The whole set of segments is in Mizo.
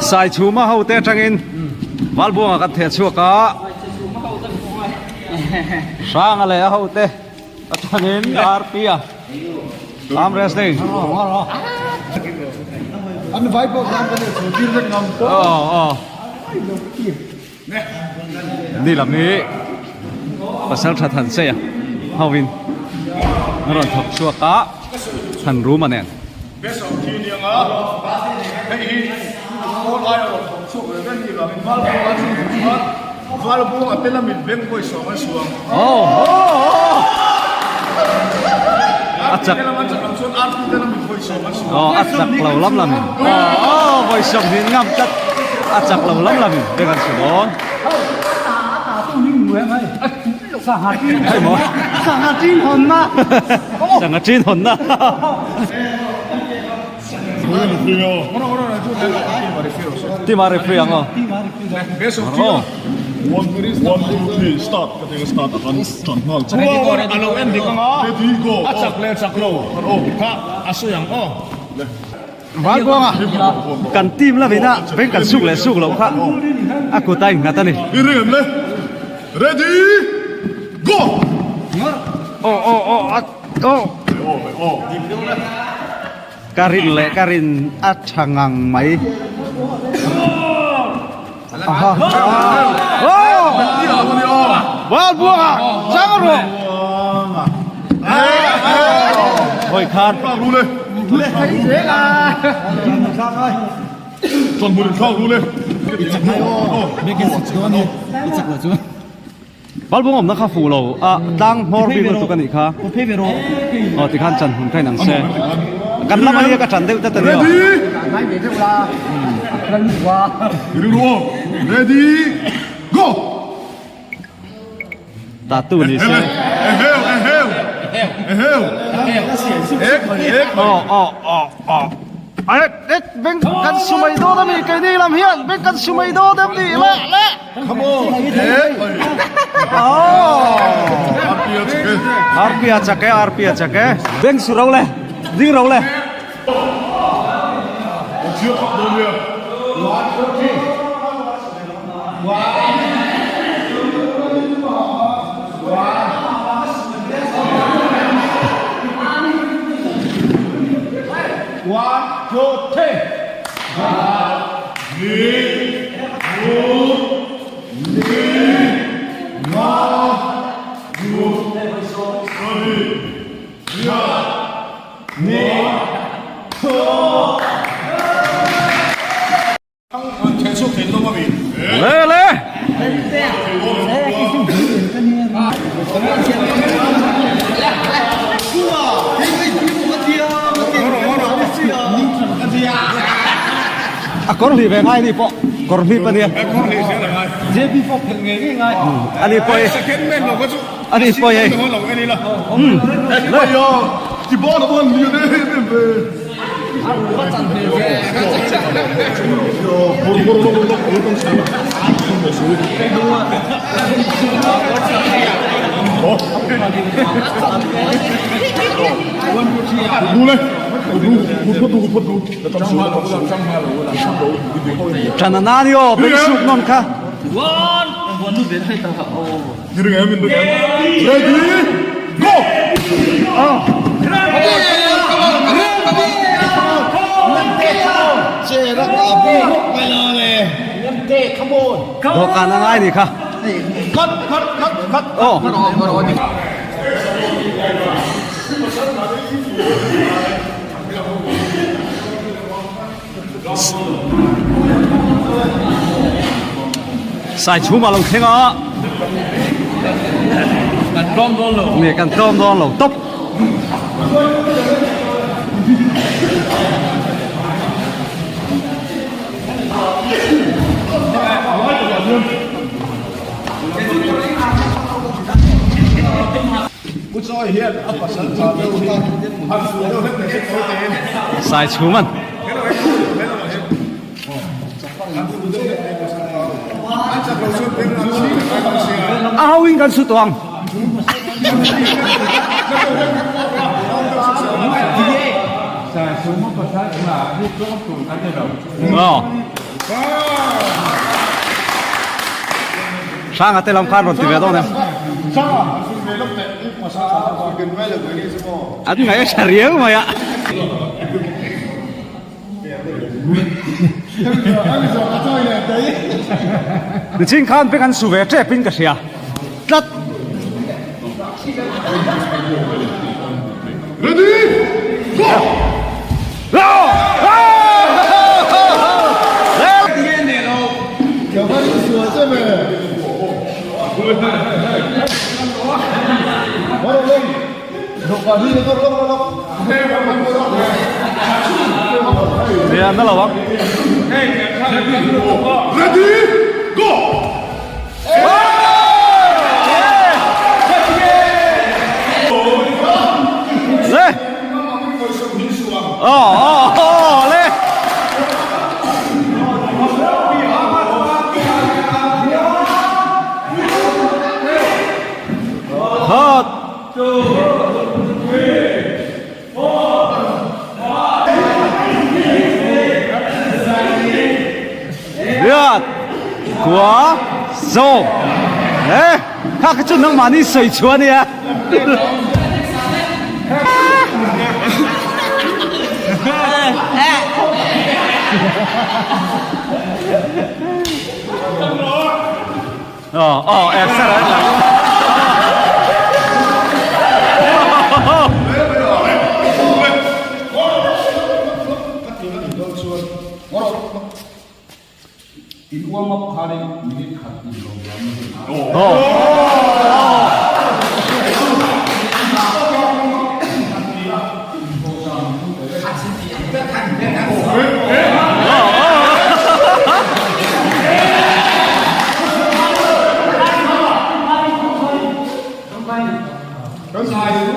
Saichhuma hote atangin Valbuanga kan theh chhuak a, Hranga leh a hote atangin Arpia arm wrestling. Aw aw. Ni lam hi pasal tha than sei a hovin an rawn thawk chhuak a than ruma nen. A chak aw a chak lo lam lam in aw vawi sawmhnih ngam tlat a chak lo lam lam in beng an su dawn sangha tin hawnna sangha tin hawnna Tima referee ang aw. Aw. One, one, two, three, start. Ka tinga start a kan tan nghal chu. A lo en dik anga. Ready, go. A chak leh chak lo. Kha a sawi ang aw. Valbuanga kan team lamina beng kan suk leh suk loh kha a kut a innghat a ni. I ring em le? Ready, go. Aw aw aw a aw. Aw. Ka rin leh ka rin a tha ngang mai. Aha. Oh! Valbuanga chang rawh. Hoi khan. Valbuang awmna kha fuh lo a tlang hmawr bik lutuk a nih kha. Aw tikhan chan hun kha inang se. Kan lam ania ka chan deuh tlat a nia. Ready go. Tatu ni se. Aw aw aw aw. Ae et beng kan su mai dawn a mi keini lam hian beng kan su mai dawn em ni le le. Come on. Oh. Arpia chak e arpia chak e. Beng su ro le ding ro le. One, two, three. Le le. A kawr hlih ve ngai ni pawh kawr hlip a nia. JP pawh phelh ngei ngei ngai. A ni pawh e. A ni pawh e. Ṭan a na ni aw, beng suk nawn kha. Dawhkan a ngai ni kha. Aw. Sai chhum a lo thleng a. Kan tlawm dawn lo. Nge kan tlawm dawn lo tawp. Sai chhum an. A ho in kan su tawh ang. Aw. Hranga te lam khan rawn ti ve dawn em? An ngaih a tha riau mai a. Nichin khan beng an su ve tep in ka hria tlat. Ready? Go! Nia na lo ang. Ready? Go! Le. Oh oh oh le. Hot. Riat khua zawm e kha kha chu nangmahni sawi chhuah a nia. Aw aw exer a tla. In warm up khanin minute khat in lawm lam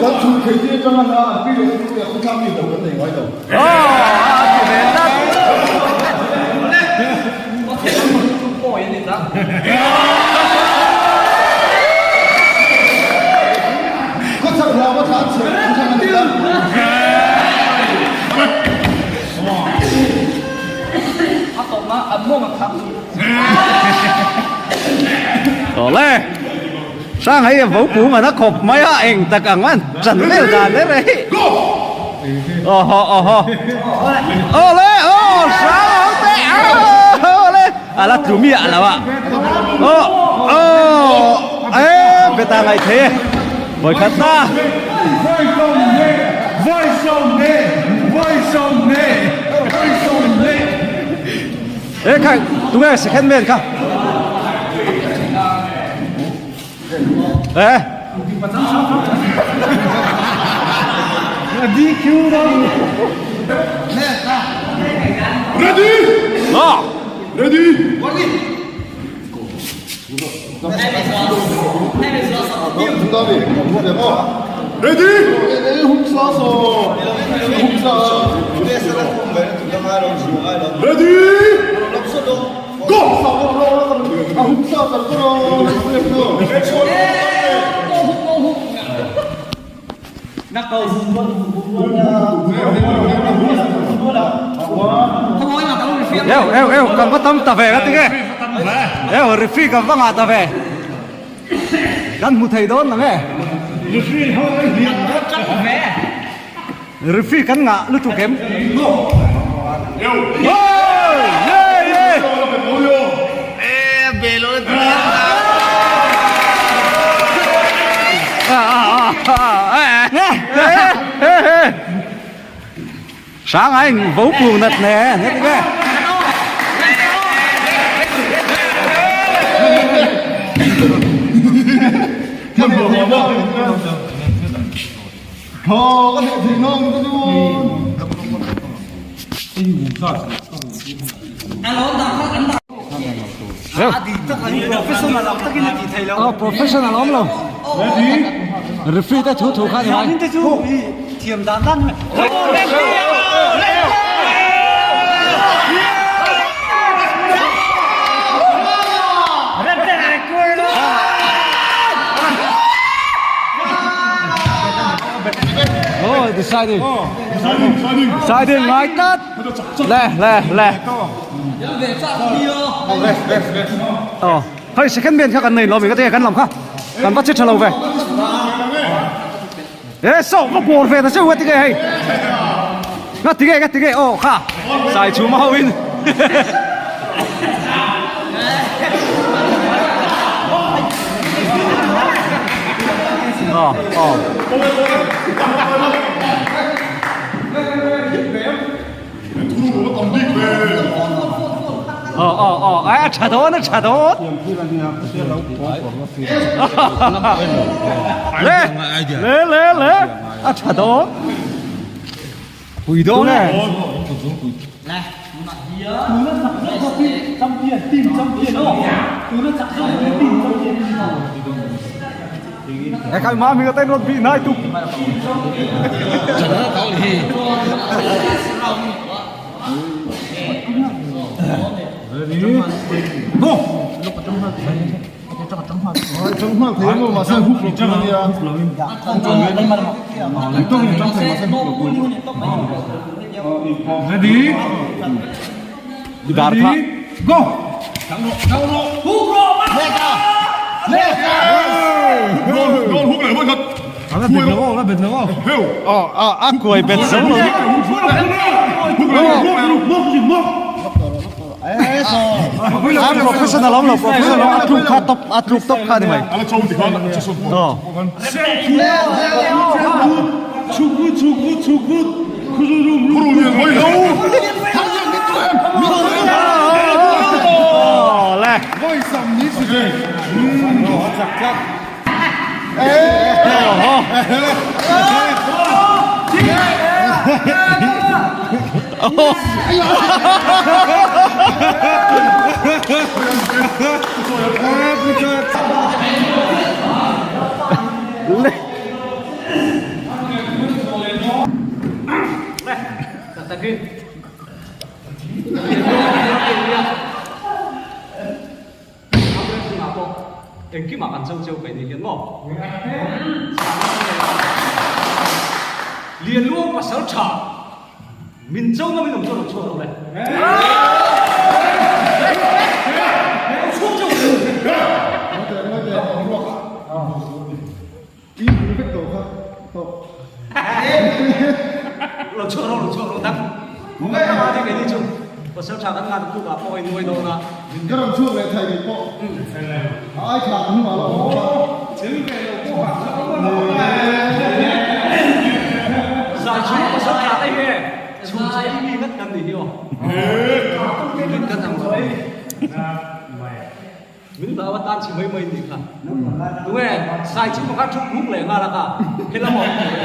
Kan chhun thei te atanga hla an pi leh pu te khawtlang mi ho kan nei ngai lo. Khawchhak hla va thlan chhiat khawthlang a ni ta. Awle Hrang hei vo pum an a khawp mai a eng tak ang an chan vel dan ber e hi Awhaw awhaw Awle aw hrang ho te awle a la tlu miah lo a aw aw e beta ngaih thei e vawikhat ta. E khai tunge second man kha e DQ Ready? Aw Ready? Ready? Ready? Go! Eu eu eu kan va tam ta ve ka tinge eu referee kan va ngah ta ve kan hmu thei dawn ang e referee kan ngah lutuk em Sáng anh vấu cuồng nật nè, nghe nghe. Aw professional awm lo referee te thu thu kha ni mai Oh, this Saiding. Saiding ngai tlat. Le le le. Aw hei second man kha kan nei lo mi ka te kan lam kha kan va che tha lo ve. E saw ka bawr ve ta cheu a tinge hei. Nga tinge nga tinge aw kha sai chhum a ho in. Aw aw. Aw aw aw ai a tha dawn a tha dawn. Le le le le a tha dawn. Pui dawn e. E khai ma mi ka ten rot bi nai tu. Go. Dar kha. Go. Aw a a kuai bet zo lo. A professional awm lo professional a tluk kha top a tluk top kha ni mai. Aw. Aw le. Engkimah kan cho cheu peih ni hian maw? Lianluang pasal tha min cho ngam in awm chuan lo chhuak lo le. Lo chhuak rawh, lo chhuak rawh tak. Ngai kei ni chu pasal tha kan ngan tuk ah pawh a innuai dawn a. Ka rawn chhuak leh thei kei pawh. A ai thla ka hnungah lo awm a. Zai chhung pasal tha te hi chhung chhung mi ngat kan ni hi aw. Min kan ang lo. Min hlau a tan chhi mai mai nih kha. Tunge sai chu pakhat thuk huk leh nghal a kha helam awm tur e.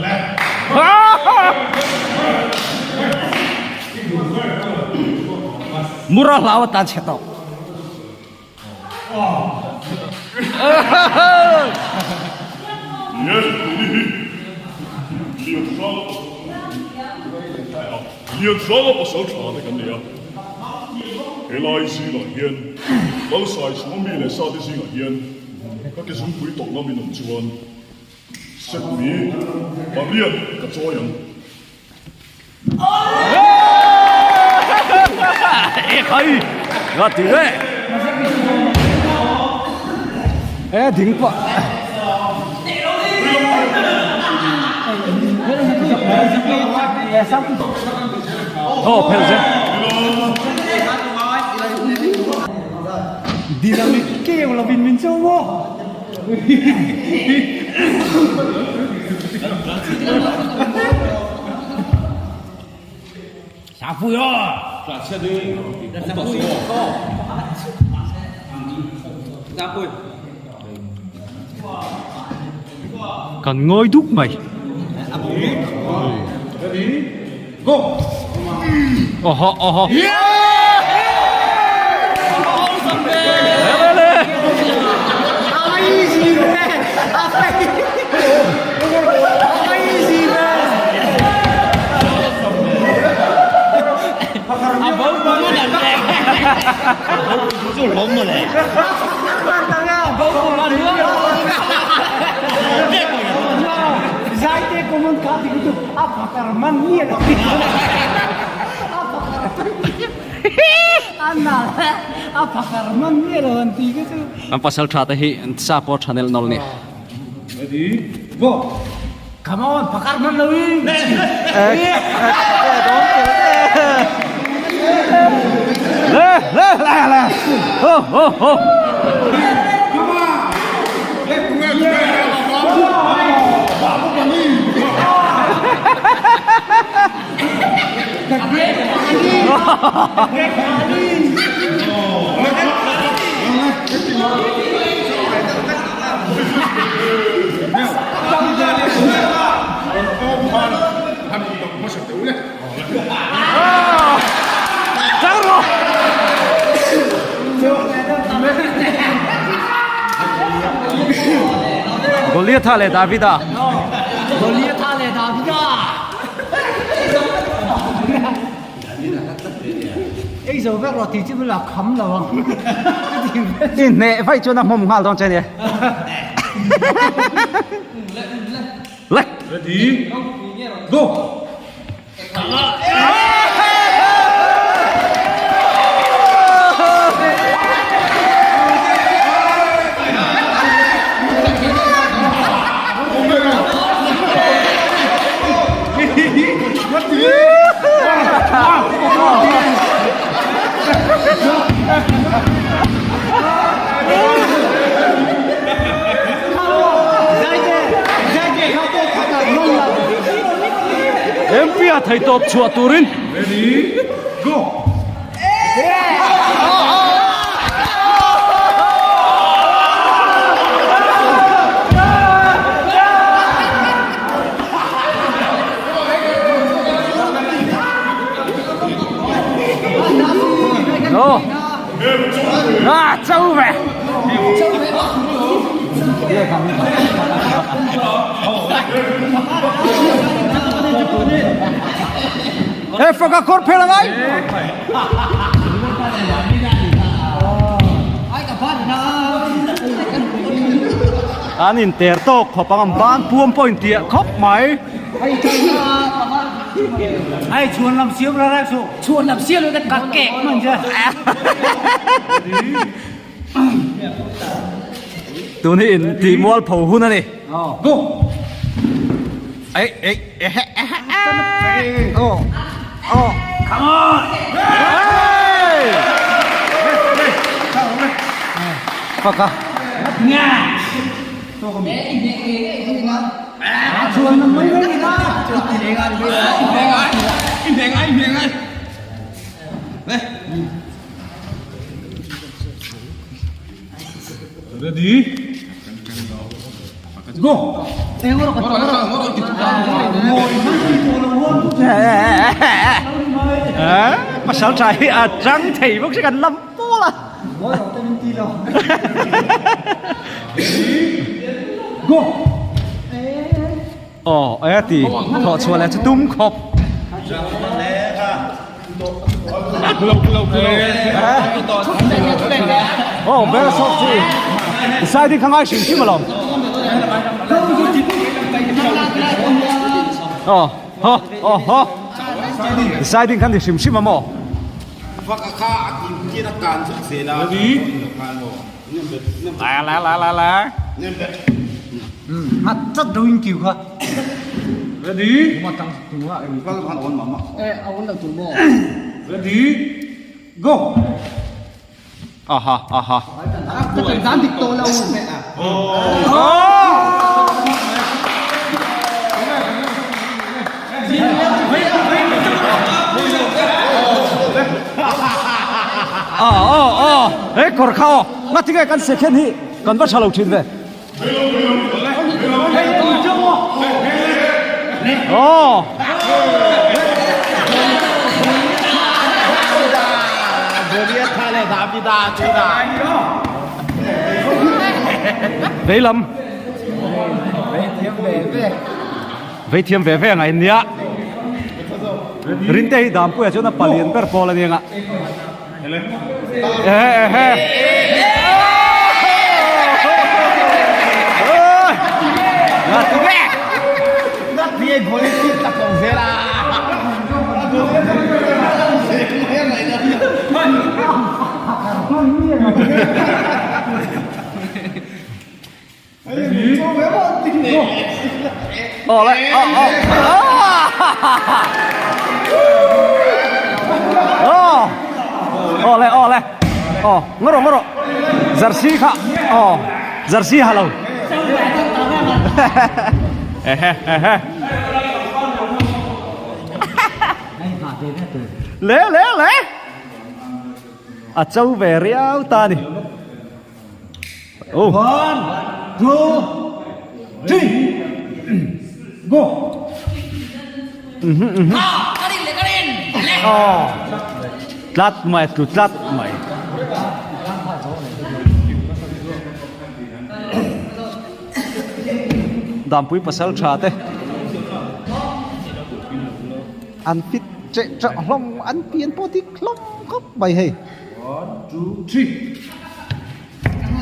Le. Mura hlau a tan chhe tawh. Lianhranga pasal tha te kan nei a, helai zingah hian Lalsai chhunga mi leh sa te zingah hian ka ke zungpui tawh ngam in awm chuan Sepui pariat ka chawi ang. Nga ti le. E ding pa. Oh, phel ze. Dynamic kêu là mình mình châu vô. Kan ngawi duk mai. Oho oho. An pasal tha te hi sa pawh tha nelh nawlh ni. Come on, phakar man lo in. Le le le le. Ho ho ho. Goliatha leh Davida. Goliatha leh Davida. Ei zo vek rawh tih chu la kham lo ang. I hneh vaih chuan a hmawm nghal dawn che nia. Le. Ready? Go! MP-a theihtawp chhuah turin. Ready, go! No. À, châu về. Ê, phaka khor phela ngai. An in ter tawk khawp ang an ban puam pawh in tiah khawp mai. Ai chhuan lam siam ra ra su. Chhuan lam siam ra ka kek man che. Tun hi in tih mual pho hun a ni. Go. Ei ei ehe ehe oh oh Come on. Hey! Faka. Ready? Go! Pasal tha hi a chang thei bawk si kan lam pawl a. Aw e ti thawh chhuah leh chu tum khawp. Aw bel sawk chi side hi kha ngai hrim hrim alawm. Aw haw aw haw side khan ni hrim hrim a maw. Lai lai lai lai lai. Nghat chat do in kiu kha. Ready? E a on lo tur maw. Ready? Go! Aha aha. Ka tan dan dik tawh lo. Aw aw aw he kawr kha aw ngatinge kan second hi kan va tha lo thin ve. Aw. Vei lam. Vei thiam ve ve ang a nia. Rinte hi Dampuia chuan a palian ber pawl a nia nga. Ehe ehe. Aw le aw aw aw aw le aw le aw ngawh rawh ngawh rawh jersey kha aw jersey ha lo ehe ehe le le le a cho ve riau ta ni. Oh. One, two, three, go. Oh. Tlat mai, tlu tlat mai. Dampui pasal tha te. An fit che che hlawm an pian pawh dik hlawm khawp mai hei. One, two, three.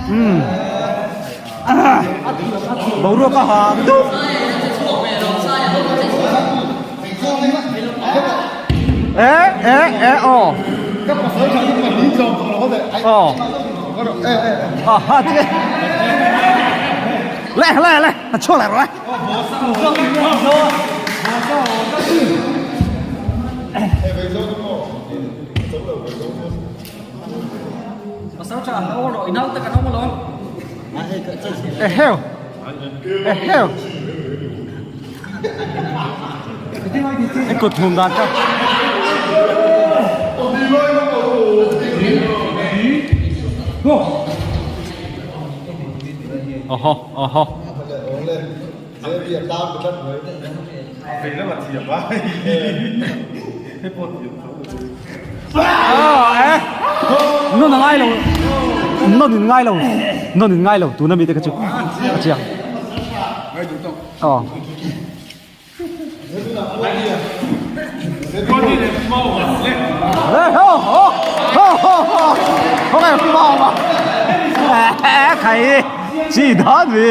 Umm boruak a ha dup e e e aw aw a ha che le le le a chhuak leh rawh le eheu eheu e kut hum dan ka oho oho Non a ngai lo non in ngai lo non in ngai lo tuna mi te kha chu a chiang aw khai chi dan vi